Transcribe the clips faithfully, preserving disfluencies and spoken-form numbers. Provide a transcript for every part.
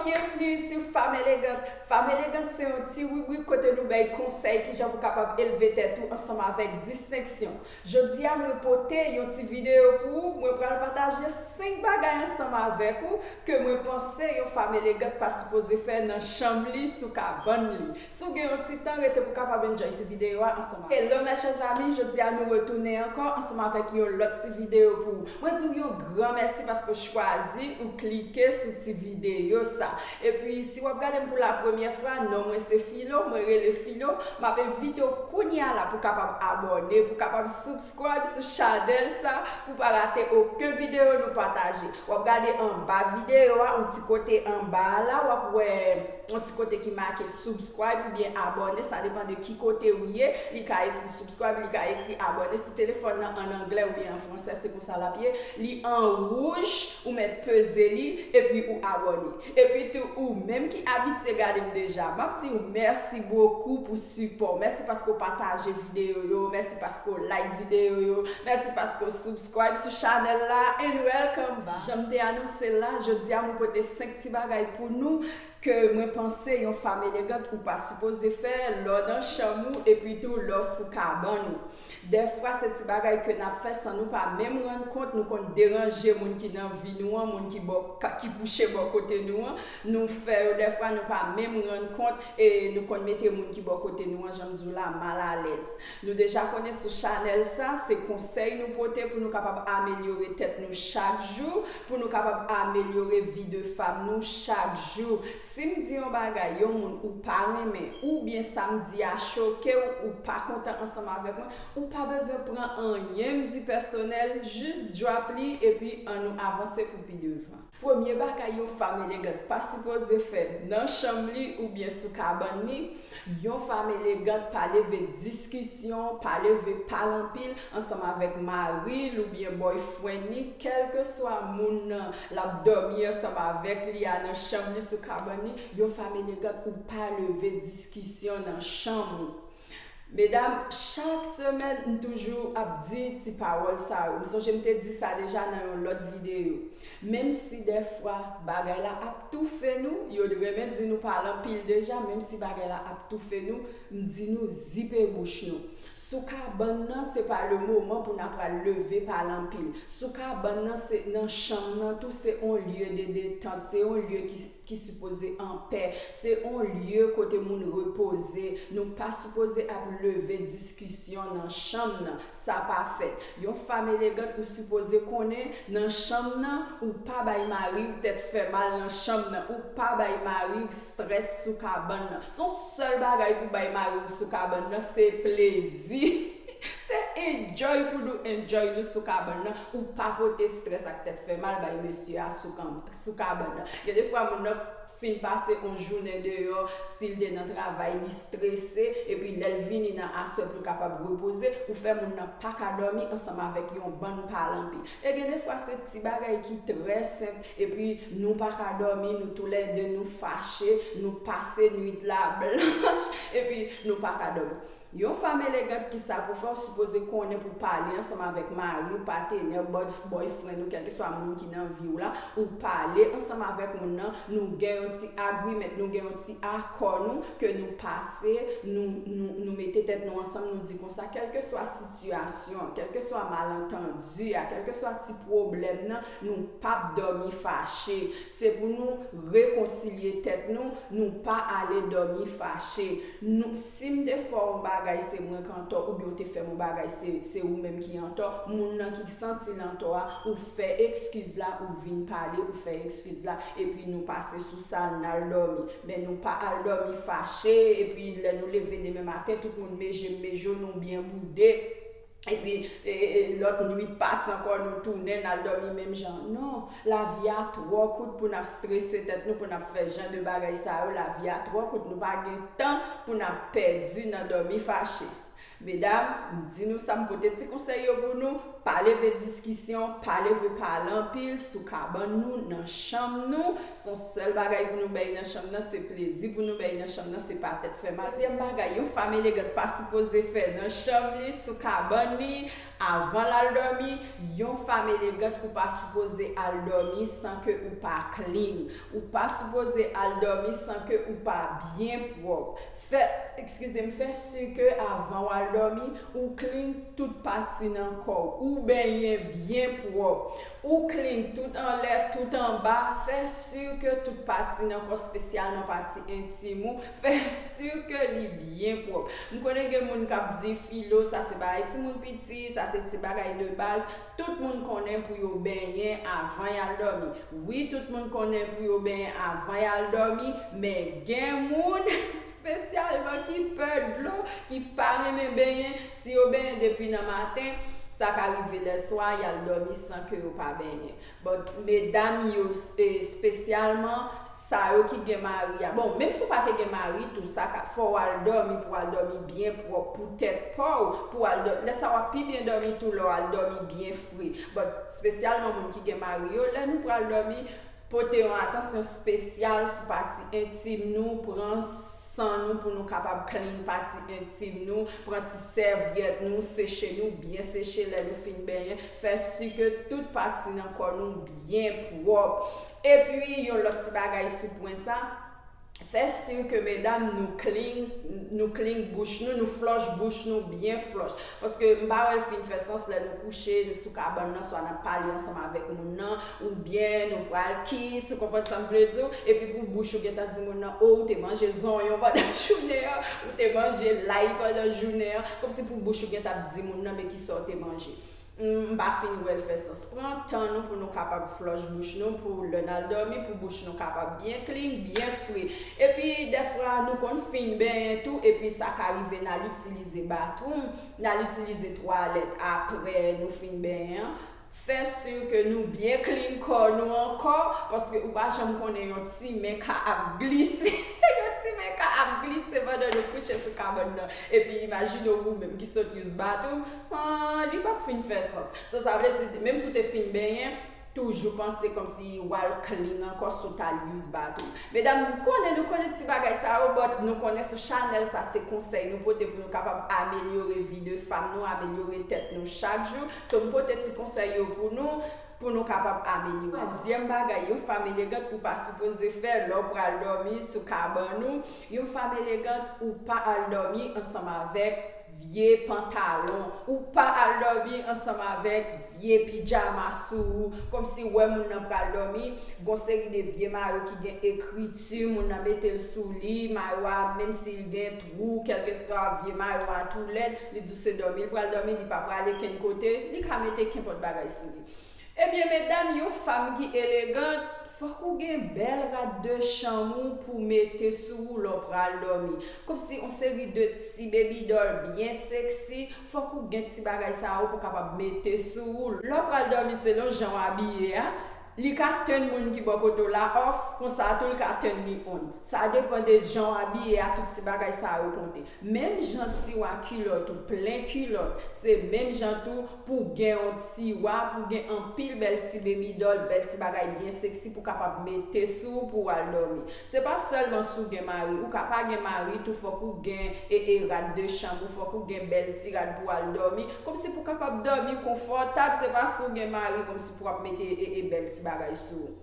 Byenvni sou Fanm Elegant. Fanm Elegant se yon ti ribrik kote nou bay konsèy kijan pou kapab elve tèt ou ansanm avèk distenksyon. Jodi a mwen pote yon ti videyo pou ou. Mwen pral pataje senk bagay ansanm avèk ou ke mwen panse yon fanm elegant pa sipoze fè nan chanm li, sou kabann li. Si w gen yon ti tan, rete pou kapab enjoy ti videyo a ansanm avèk. Hello mes chers amis, jodi a nou retounen ankò ansanm avèk yon lòt ti videyo pou ou. Mwen di w yon gran mèsi paske w chwazi ou klike sou ti videyo sa. Epi si w ap gade m pou la premyè fwa, non mwen se Filo, mwen rele Filo. M ap envite w kounye a la pou kapab abòne, pou kapab subscribe sou chanèl sa, pou pa rate okenn videyo nou pataje. W ap gade anba videyo a, yon ti kote anba a la, w ap wè yon ti kote ki make subscribe oubyen abòne, sa depann de ki kote ou ye. Li ka ekri subscribe, li ka ekri abòne. Si telefòn nan an anglè oubyen an fransè, se konsa l ap ye. Li an wouj, ou mèt peze li, epi ou abòne. Epi tou, ou menm ki abitye gade m deja, m ap di w mèsi bokou pou sipò w. Mèsi paske w pataje videyo yo, mèsi paske w like videyo yo, mèsi paske w subscribe sou chanèl la, and welcome back. Jan m te anonse l la, jodi a mwen pote senk ti bagay pou nou ke mwen panse yon fanm elegant ou pa sipoze fè lè w nan chanm ou epi tou lè w sou kabann ou. Dèfwa se ti bagay ke n ap fè san nou pa menm rann kont, nou konn deranje moun ki nan vi nou an, moun ki bò, ka- ki kouche bò kote nou an, nou fè yo dèfwa nou pa menm rann kont e nou konn mete moun ki bò kote nou an, jan m di w la, malalèz. Nou deja konnen sou chanèl sa, se konsèy nou pote pou nou kapab amelyore tèt nou chak jou, pou nou kapab amelyore vi de fanm nou chak jou. Si m di yon bagay, yon moun ou pa renmen, oubyen sa m di a choke w, ou pa kontan ansanm avèk mwen, ou pa bezwen pran anyen m di pèsonèl, jis drop li epi ann nou avanse pou pi devan. Premye bagay yon fanm elegant pa sipoze fè nan chanm li oubyen sou kabann li, yon fanm elegant pa leve diskisyon, pa leve pale anpil ansanm avèk mari l oubyen boyfriend li, kèlkeswa moun nan l ap dòmi ansanm avèk li a nan chanm li, sou kabann li, yon fanm elegant ou pa leve diskisyon nan chanm ou. Medam, chak semèn m toujou ap di ti pawòl sa yo. M sonje m te di sa deja nan yon lòt videyo. Menm si dèfwa bagay la ap toufe nou, yo renmen di nou pale anpil deja, menm si bagay la ap toufe nou, m di nou zipe bouch nou. Sou kabann nan, se pa le moman pou n ap pral leve pale anpil. Sou kabann nan, se nan chanm nan tou, se on lye de detant, se on lye ki ki sipoze anpè. Se on lye kote moun repoze. Nou pa sipoze ap leve diskisyon nan chanm nan. Sa pa fèt. Yon fanm elegant ou sipoze konnen nan chanm nan, ou pa bay mari w tèt fè mal nan chanm nan. Ou pa bay mari w strès sou kabann nan. Se yon sèl bagay pou bay mari w sou kabann nan, se plezi. Se enjoy pou nou enjoy nou sou kabann nan. Ou pa pote strès ak tèt fè mal bay mesye a sou kan- sou kabann nan. Gen de fwa moun nan fin pase yon jounen deyò, si l te nan travay, li strese, epi lè l vini nan aswè pou l kapab repoze, ou fè moun nan pa ka dòmi ansanm avèk yon bann pale anpil. E gen de fwa se ti bagay ki trè senp, epi nou pa ka dòmi, nou toulède nou fache, nou pase nwit la blanch, epi nou pa ka dòmi. Yon fanm elegant, kisa pou fè? Ou sipoze konnen pou pale ansanm avèk mari w, patnè, boy- boyfriend ou, kèlkeswa moun ki nan vi w la, ou pale ansanm avèk moun nan, nou gen yon ti agreement, nou gen yon ti akò nou, ke nou pase, nou, nou, nou mete tèt nou ansanm, nou di konsa, kèlkeswa sitiyasyon, kèlkeswa malantandi a, kèlkeswa ti pwoblèm nan, nou p ap dòmi fache. Se pou nou rekonsilye tèt nou, nou pa ale dòmi fache. Nou, si m te fè w yon bagay, se mwen k antò, oubyen w te fè m yon bagay, se, se ou menm ki antò, moun nan ki santi l antò a, ou fè ekskiz la, ou vin pale, ou fè ekskiz la, epi nou pase sou sa, n al dòmi. Men nou pa al dòmi fache, epi lè nou leve demen maten, tout moun meje mejo, nou byen boude. Epi, e, e, lòt nwit pase ankò, nou tounen, n al dòmi menm jan. Non, lavi a twò kout pou n ap strese tèt nou, pou n ap fè jan de bagay sa yo. Lavi a twò kout, nou pa gen tan pou n ap pèdi nan dòmi fache. Medam, m di nou sa, m pote ti konsèy yo pou nou, Pa leve diskisyon, pa leve pale anpil sou kabann nou, nan chanm nou. Se yon sèl bagay pou nou bay nan chanm nan, se plezi pou nou bay nan chanm nan, se pa tèt fè mal. Dezyèm bagay, yon fanm elegant pa sipoze fè nan chanm li, sou kabann li, avan l al dòmi. Yon fanm elegant ou pa sipoze al dòmi san ke ou pa clean. Ou pa sipoze al dòmi san ke ou pa byen pwòp. Fè, eskize m, fè si ke avan w al dòmi, ou clean tout pati nan kò w, ou benyen byen pwòp, ou clean tout anlè, tout anba, fè si ke tout pati nan kò, espesyalman pati entim ou, fè si ke li byen pwòp. M konnen gen moun k ap di filo, sa se bagay timoun piti, sa se ti bagay de baz. Tout moun konnen pou yo benyen avan y al dòmi. Wi, tout moun konnen pou yo benyen avan y al dòmi, men gen moun espesyalman ki pè dlo, ki pa renmen benyen. Si yo benyen depi nan maten, sa ka rive lè swa, y al dòmi san ke yo pa benyen. But medam yo, espesyalman sa yo ki gen mari a. Bon, menm si w pa te gen mari tou, sa ka fè w al dòmi, pou w al dòmi byen pwòp, pou tèt pa w, pou w al dòmi. Lè sa w ap pi byen dòmi tou lè w al dòmi byen fre. But espesyalman moun ki gen mari yo, lè nou pral dòmi, pote yon atansyon espesyal sou pati entim nou, pran san nou pou nou kapab clean pati entim nou, pran ti sèvyèt nou, seche nou, byen seche lè nou fin benyen, fè si ke tout pati nan kò nou byen pwòp. Epi, yon lòt ti bagay sou pwen sa, fè si ke medam nou clean, nou clean bouch nou, nou flòch bouch nou byen flòch. Paske m pa wè l fin fè sans lè nou kouche, nou sou kabann nan, swa n ap pale ansanm avèk moun nan, oubyen nou pral kiss, ou konprann sa m vle di w, epi pou bouch ou gentan di moun nan, o, ou te manje zonyon pandan jounen an, ou te manje lay pandan jounen an, kòmsi pou bouch ou gentan ap di moun nan, men kisa w te manje. M pa fin wè l fè sans. Pran tan nou pou nou kapab flòch bouch nou, pou lè n al dòmi, pou bouch nou kapab byen clean, byen fre. Epi, dèfwa, nou konn fin benyen tou, epi sa ka rive n al itilize bathroom, n al itilize twalèt apre nou fin benyen an. Fè si ke nou byen clean kò nou ankò, paske ou pa janm konnen yon ti men ka ap glise. Yon ti men ka ap glise pandan nou kouche sou kabann nan. Epi imajine w ou menm ki sot use bathroom, ah, li p ap fin fè sans. So, sa vle di, menm si w te fin benyen, toujou panse kòmsi w al clean ankò si w t al use bathroom. Medam, m konnen nou konnen ti bagay sa yo, but nou konnen sou chanèl sa, se konsèy nou pote pou nou kapab amelyore vi de fanm nou, amelyore tèt nou chak jou. So, m pote ti konsèy yo pou nou, pou nou kapab amelyore. Twazyèm bagay, yon fanm elegant ou pa sipoze fè lè w pral dòmi sou kabann ou. Yon fanm elegant ou pa al dòmi ansanm avèk vye pantalon. Ou pa al dòmi ansanm avèk vye pijama sou ou. Kòmsi w wè moun nan pral dòmi, gon seri de vye mayo ki gen ekriti, moun nan mete l sou li, mayo a, menm si l gen twou, kèlkeswa vye mayo a tou lèd, li di w se dòmi l pral dòmi, li pa prale kenn kote, li ka mete kenpòt bagay sou li. Ebyen, medam, yon fanm ki elegant, fòk ou gen bèl rad de chanm ou pou mete sou ou lè w pral dòmi. Kòmsi yon seri de ti baby doll byen sexy, fòk ou gen ti bagay sa yo pou kapab mete sou ou. Lè w pral dòmi, selon jan w abiye a, li ka turn moun ki bò kote w la off, konsa tou l ka turn li on. Sa depann de jan w abiye a, tout ti bagay sa yo konte. Menm jan tiwa kilòt ou plen kilòt, se menm jan tou pou gen yon tiwa, pou gen anpil bèl ti baby doll, bèl ti bagay byen sexy pou kapab mete sou ou pou w al dòmi. Se pa sèlman si w gen mari, ou ka pa gen mari tou, fòk ou gen e, e rad de chanm ou, fòk ou gen bèl ti rad pou w al dòmi, kòmsi pou w kapab dòmi konfòtab, se pa si w gen mari, kòmsi pou w ap mete e, e bèl ti bagay sou ou.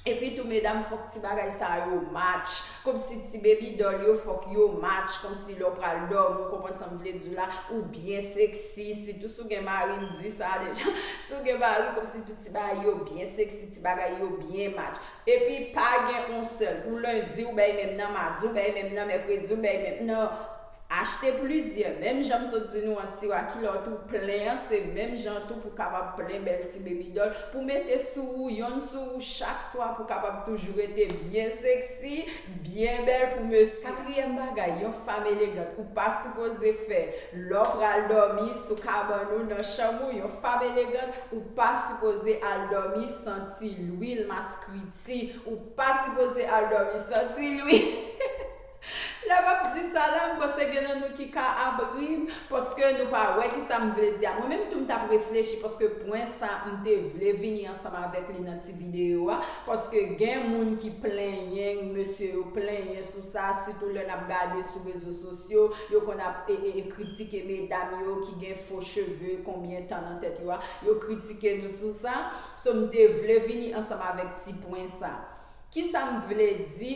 Epi tou, medam, fòk ti bagay sa yo match. Kòmsi ti baby doll yo, fòk yo match. Kòmsi lè w pral dòmi, ou konprann sa m vle di w la, ou byen sexy. Sitou si w gen mari, m di sa deja. Si w gen mari, kòmsi ti bagay yo byen sexy, ti bagay yo byen match. Epi pa gen yon sèl. Pou lendi, ou bay menm nan, madi, ou bay menm nan, mèkredi, ou bay menm nan. Achte plizyè. Menm jan m sot di nou an, tiwa kilòt ou plen an, se menm jan tou pou kapab plen bèl ti baby doll, pou mete sou ou, yonn sou ou chak swa, pou kapab toujou rete byen sexy, byen bèl pou mesye. Katriyèm bagay, yon fanm elegant ou pa sipoze fè lè w pral dòmi sou kabann ou, nan chanm ou, yon fanm elegant ou pa sipoze al dòmi santi lwil maskriti, ou pa sipoze al dòmi santi lwil. Lè m ap di sa la, m panse gen nan nou ki ka ap ri m, paske nou pa wè ki sa m vle di a. Mwen menm tou m t ap reflechi, paske pwen sa m te vle vini ansanm avèk li nan ti videyo a, paske gen moun ki plenyen, mesye yo plenyen sou sa, sitou lè n ap gade sou rezo sosyo, yo konn ap e, e, e kritike medam yo ki gen fo cheve, konbyen tan nan tèt yo a, yo kritike nou sou sa. So m te vle vini ansanm avèk ti pwen sa. Kisa m vle di?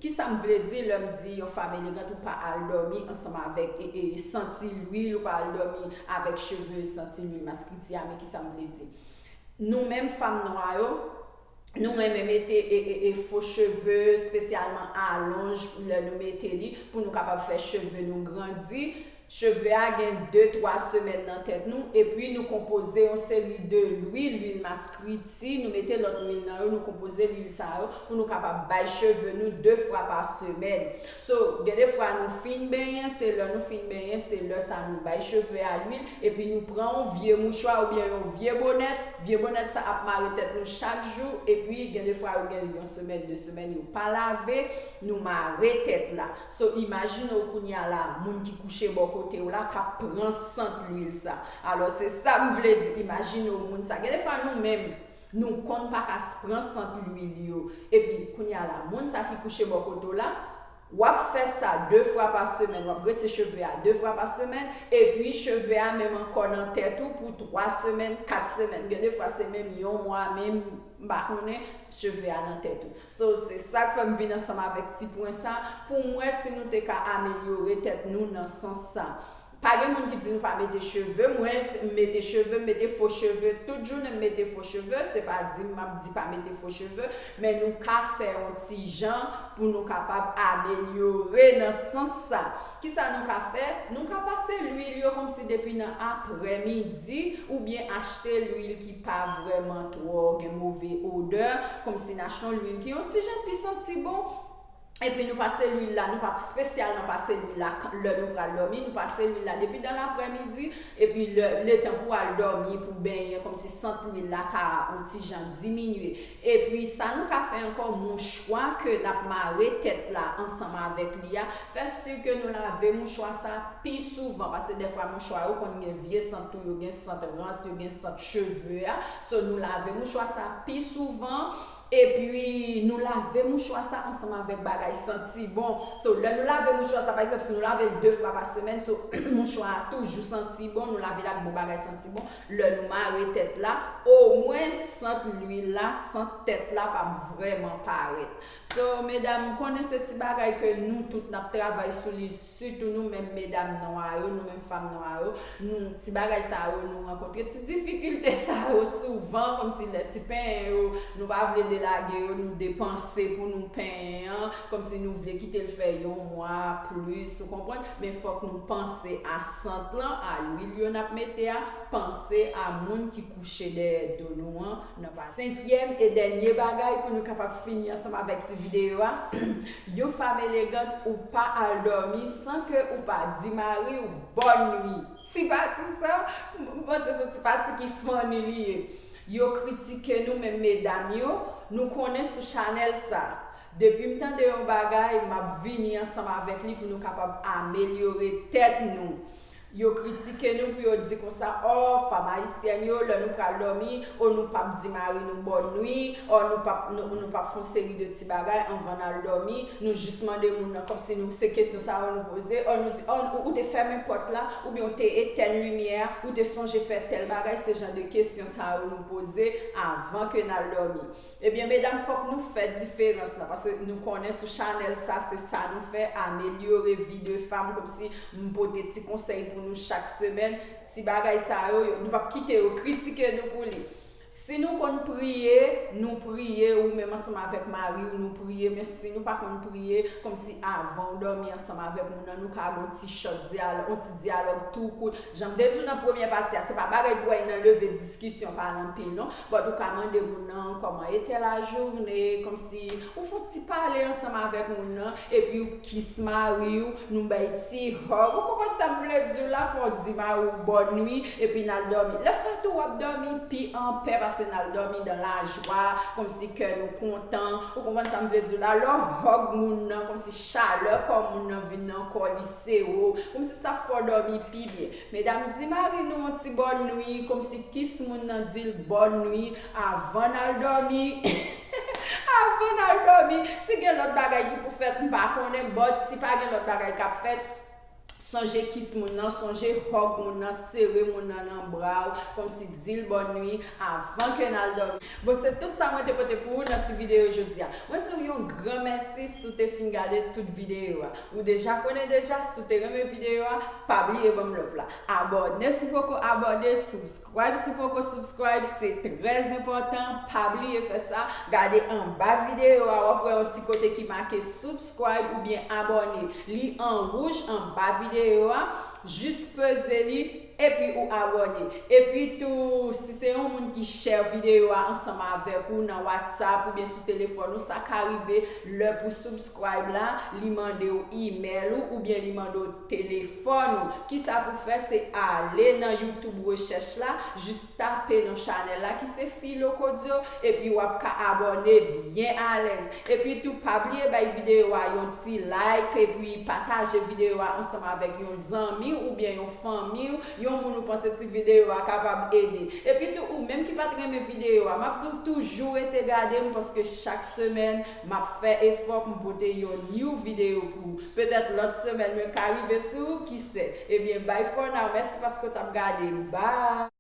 Kisa m vle di lè m di yon fanm elegant ou pa al dòmi ansanm avèk e, e, santi lwil, ou pa al dòmi avèk cheve santi lwil maskriti a? Men kisa m vle di? Nou menm fanm nwa yo, nou renmen mete e, e, e fo cheve, espesyalman alonj lè nou mete li, pou nou kapab fè cheve nou grandi. Cheve a gen de twa semèn nan tèt nou, epi nou konpoze yon seri de lwil, lwil maskriti, nou mete lòt lwil nan yo, nou konpoze lwil sa yo pou nou kapab bay cheve nou de fwa pa semèn. So, gen de fwa nou fin benyen, se lè nou fin benyen, se lè sa nou bay cheve a lwil, epi nou pran yon vye mouchwa oubyen yon vye bonèt, vye bonèt sa ap mare tèt nou chak jou, epi gen de fwa yo gen yon semèn, de semèn yo pa lave, nou mare tèt la. So, imajine w kounye a la, moun ki kouche bò kote w la k ap pran sant lwil sa. Alò, se sa m vle di, imajine w moun sa. Gen de fwa nou menm, nou konn pa ka s- pran sant lwil yo. Epi, kounye a la, moun sa ki kouche bò kote w la, w ap fè sa de fwa pa semèn, w ap grese cheve a de fwa pa semèn, epi cheve a menm ankò nan tèt ou pou twa semèn, kat semèn. Gen de fwa se menm yon mwa menm, m pa konnen, cheve a nan tèt ou. So, se sa k fè m vin ansanm avèk ti pwen sa, pou m wè si nou te ka amelyore tèt nou nan sans sa. Pa gen moun ki di nou pa mete cheve, mwen se- m mete cheve, m mete fo cheve, tout jounen m mete fo cheve, se pa di m ap di pa mete fo cheve, men nou ka fè yon ti jan pou nou kapab amelyore nan sans sa. Kisa nou ka fè? Nou ka pase lwil yo kòmsi depi nan aprèmidi, oubyen achte lwil ki pa vrèman twò gen move odè, kòmsi n achte yon lwil ki yon ti jan pi santi bon, epi nou pase lwil la, nou pa espesyalman pase lwil la kan- lè nou pral dòmi, nou pase lwil la depi dan laprèmidi, epi lè, letan pou al dòmi, pou benyen, kòmsi sant lwil la ka yon ti jan diminye. Epi sa nou ka fè ankò, mouchwa ke n ap mare tèt la ansanm avèk li a, fè si ke nou lave mouchwa sa pi souvan, paske dèfwa mouchwa yo konn gen vye sant tou, yo gen sant rans, yo gen sant cheve a. So, nou lave mouchwa sa pi souvan, epi nou lave mouchwa sa ansanm avèk bagay santi bon. So, lè nou lave mouchwa sa, pa egzanp, si nou lave l de fwa pa semèn, so, mouchwa a toujou santi bon, nou lave l ak bon bagay santi bon. Lè nou mare tèt la, omwen sant lwil la, sant tèt la p ap vrèman parèt. So, medam, m konnen se ti bagay ke nou tout n ap travay sou li, sitou nou menm medam nwa yo, nou menm fanm nwa yo, nou, ti bagay sa yo, nou rankontre ti difikilte sa yo souvan, kòmsi lè ti penyen yo, nou pa vle delage yo, nou depanse pou nou penyen an, kòmsi nou vle kite l fè yon mwa, plis, ou konprann? Men fòk nou panse a sant lan, a lwil yo n ap mete a, panse a moun ki kouche dèyè do nou an, nan pa- Senkyèm e dènye bagay pou nou kapab fini ansanm avèk ti videyo a, yon fanm elegant ou pa al dòmi san ke ou pa di mari w bòn nwi. Ti pati sa, m panse se yon ti pati ki funny li ye. Yo kritike nou, men medam yo, nou konnen sou chanèl sa, depi m tande yon bagay, m ap vini ansanm avèk li pou nou kapab amelyore tèt nou. Yo kritike nou pou yo di konsa, o, fanm ayisyèn yo, lè nou pral dòmi, o, nou p ap di mari nou bòn nwi, o, nou p ap, nou, nou p ap fè yon seri de ti bagay anvan n al dòmi, nou jis mande moun nan, kòmsi nou, se kesyon sa yo nou poze, o, nou di, o, ou, ou te fèmen pòt la, oubyen ou te etèn limyè a, ou te sonje fè tèl bagay, se jan de kesyon sa yo nou poze avan ke n al dòmi. Ebyen, medam, fòk nou fè diferans lan, paske nou konnen sou chanèl sa, se sa nou fè, amelyore vi de fanm, kòmsi m pote ti konsèy pou nou chak semèn, ti bagay sa yo, yo, nou p ap kite yo kritike nou pou li. Si nou konn priye, nou priye, ou menm ansanm avèk mari w, nou priye, men si nou pa konn priye, kòmsi avan w dòmi ansanm avèk moun nan, nou ka gen yon ti chòt dyalòg, yon ti dyalòg tou kout. Jan m te di w nan premyè pati a, se pa bagay pou w nan leve diskisyon, pale anpil non. But ou ka mande moun nan kòman ete lajounen, kòmsi ou fè yon ti pale ansanm avèk moun nan, epi ou kis mari w, nou bay ti hug. Ou konprann sa m vle di w la, fò w di mari w bòn nwi, epi n al dòmi. Lè sa tou w ap dòmi pi anpè, pase n al dòmi dan lajwa, kòmsi kè nou kontan. Ou konprann sa m vle di w la? Lè w hug moun nan, kòmsi chalè kò moun nan vin nan kò li, sere w, kòmsi sa ap fè w dòmi pi byen. Medam, di mari nou yon ti bòn nwi, kòmsi kis moun nan di l bòn nwi avan n al dòmi. Avan n al dòmi. Si gen lòt bagay ki pou fèt, m pa konnen, but si pa gen lòt bagay k ap fèt, sonje kis moun nan, sonje hug moun nan, sere moun nan nan bra w, kòmsi di l bòn nwi avan ke n al dòmi. Bon, se tout sa mwen te pote pou ou nan ti videyo jodi a. Mwen di w yon gran mèsi si w te fin gade tout videyo a. Ou deja konnen deja, si w te renmen videyo a, pa bliye ban m love la. Abòne si w poko abòne, subscribe si w poko subscribe, se trè enpòtan, pa bliye fè sa. Gade anba videyo a, w ap wè yon ti kote ki make subscribe oubyen abòne. Li an wouj anba videyo a, jis peze li, epi ou abòne. Epi tou, si se yon moun ki share videyo a ansanm avèk ou nan WhatsApp oubyen sou telefòn ou, sa ka rive lè pou subscribe la, li mande w email ou oubyen li mande w telefòn ou. Kisa pou fè, se ale nan YouTube rechèch la, jis tape non chanèl la ki se Philo Caudio, epi w ap ka abòne byen alèz. Epi tou, pa bliye bay videyo a yon ti like, epi pataje videyo a ansanm avèk yon zanmi w oubyen yon fanmi w, yon moun ou panse ti videyo a kapab ede. Epi tou, ou menm ki pa t renmen videyo a, m ap di w toujou rete gade m, paske chak semèn m ap fè efò pou m pote yon new videyo pou ou. Petèt lòt semèn mwen ka rive sou ou, kisè. Ebyen, bye for now. Mèsi paske w t ap gade m. Bye!